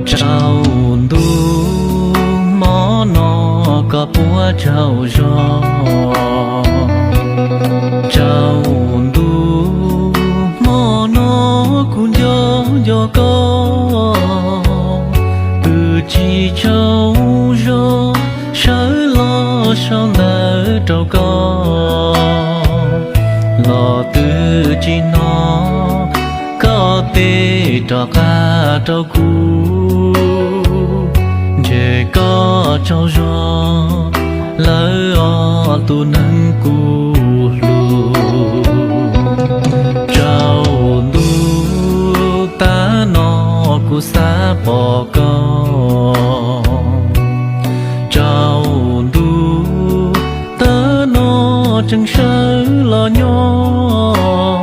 Tsaus ntuj hmo no koj puas tsaug zog? Tsaus ntuj hmo no kuv nco nco koj, twb tsis tsaug zog sawv los sau ntawv rau koj, los twb tsis hnov koj teb rov qab rau kuv. Ntshe koj tsaug zog lawm os tus neeg kuv hlub. Tsaus ntuj tag no kuv xav pom koj. Tsaus ntuj tag no tseem sawv los nyob,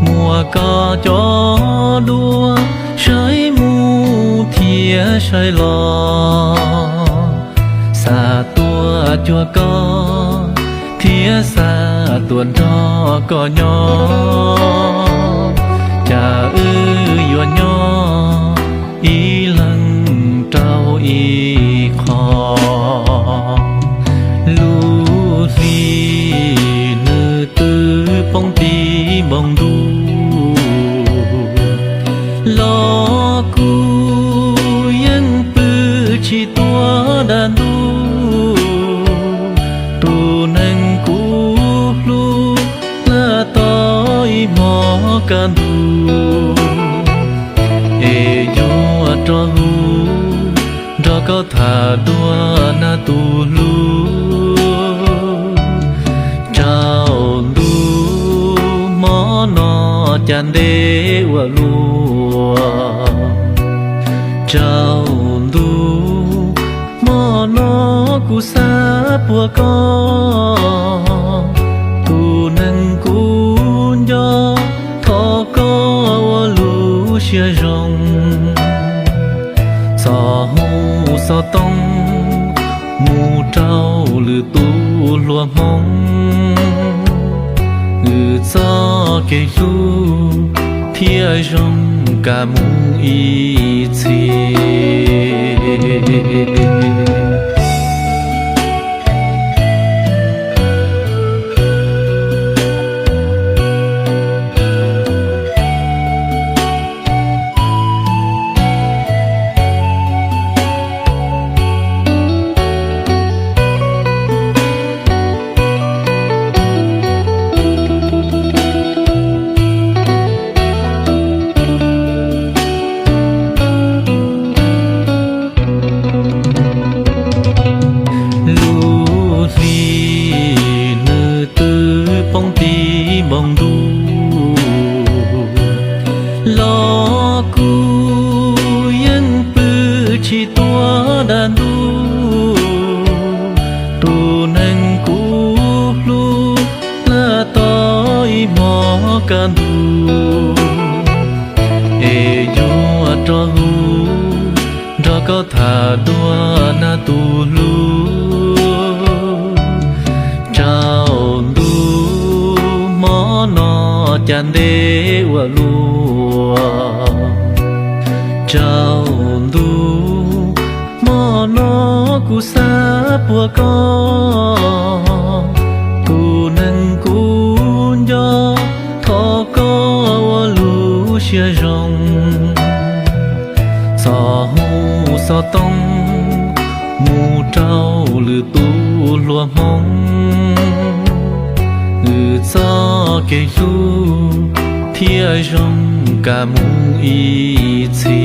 muaj koj cov duab saib mus thiab saib los, xav tuaj cuag koj thiab xav tuaj nrog koj nyob. Cas wb yuav nyob ib leeg rau ib qho, lub hli nws twb poob ti npoo ntuj, los kuv yeej pw tsis tuaj dab ntub. Tus neeg kuv hlub laj tau ib hmos kaj ntug, es yuav rov hu nrog koj tham dua na tus hlub. Tsaus ntuj hmo no cas ntev ua luaj. Tsaus ntuj hmo no kuv xav puag koj, tus neeg kuv nco, thov koj ua lub siab zoo, txhob hu xov tooj mus rau lwm tus hluas Hmoob. Wb txoj kev hlub thiaj zoo kaj mus ib txhis. Lub hli nws twb poob ti npoo ntuj, los kuv yeej pw tsis tuaj dab ntub. Tus neeg kuv hlub laj tau ib hmos kaj ntug, es yuav rov hu nrog koj tham dua na tus hlub. Tsaus ntuj hmo no cas ntev ua luaj. Tsaus ntuj hmo no kuv xav puag koj, tus neeg kuv nco, thov koj ua lub siab zoo, txhob hu xov tooj mus rau lwm tus hluas Hmoob. Wb txoj kev hlub thiaj zoo kaj mus ib txhis.